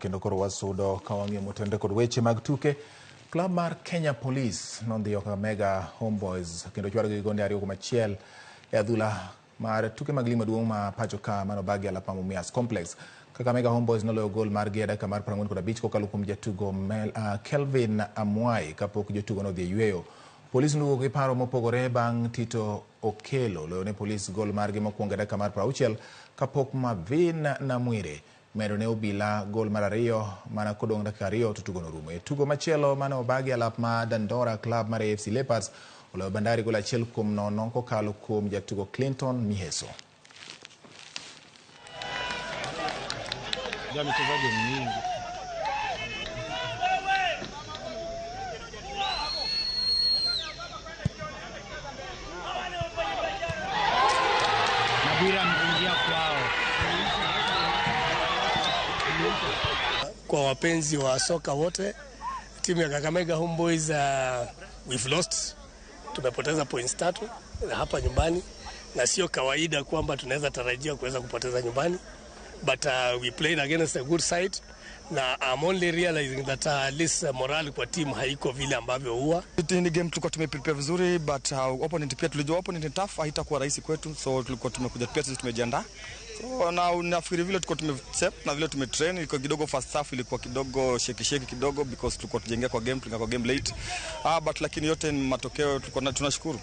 Kendo koro wasudo ka wang'iyo motenore kod weche mag tuke. Klab mar Kenya Police nodhiyo Kakamega Homeboys kendo chwalo gi gonde 2-1 e adhula mar tuke mag lig maduong' ma pacho ka mano bagi alap ma Mumias Complex. Kakamega Homeboys noloyo gol margi e dakika mar 45 kokalo kuom jatugo Kelvin Amwai kapok jotugo nodhi e yueyo. Polis noduogo gi paro mopogore bang' Tito Okelo loyo ne Polis gol margi mokwongo e dakika mar 60 kapok Mavin Namwire medo ne Obila gol mar ariyo mana kodong' dakika 2 to tugo norumo. E tugo machielo mane obagi alap ma Dandora, klab mar AFC Leopards oloyo Bandari gol 1-0 kokalo kuom jatugo Clinton Miheso. Kwa wapenzi wa soka wote, timu ya Kakamega Homeboys, we've lost. Tumepoteza points 3 hapa nyumbani, na sio kawaida kwamba tunaweza tarajia kuweza kupoteza nyumbani, but we played against a good side, na I'm only realizing that at least morale kwa team haiko vile ambavyo huwa. Ni game tulikuwa tumeprepare vizuri, but opponent pia tulijua opponent ni tough, haitakuwa rahisi kwetu, so tulikuwa tumekuja pia sisi tumejiandaa. So na nafikiri vile tulikuwa tumestep na vile tumetrain, ilikuwa kidogo first half ilikuwa kidogo shaky shaky kidogo because tulikuwa tujengea kwa game, tuliingia kwa game late. But lakini yote ni matokeo, tulikuwa tunashukuru.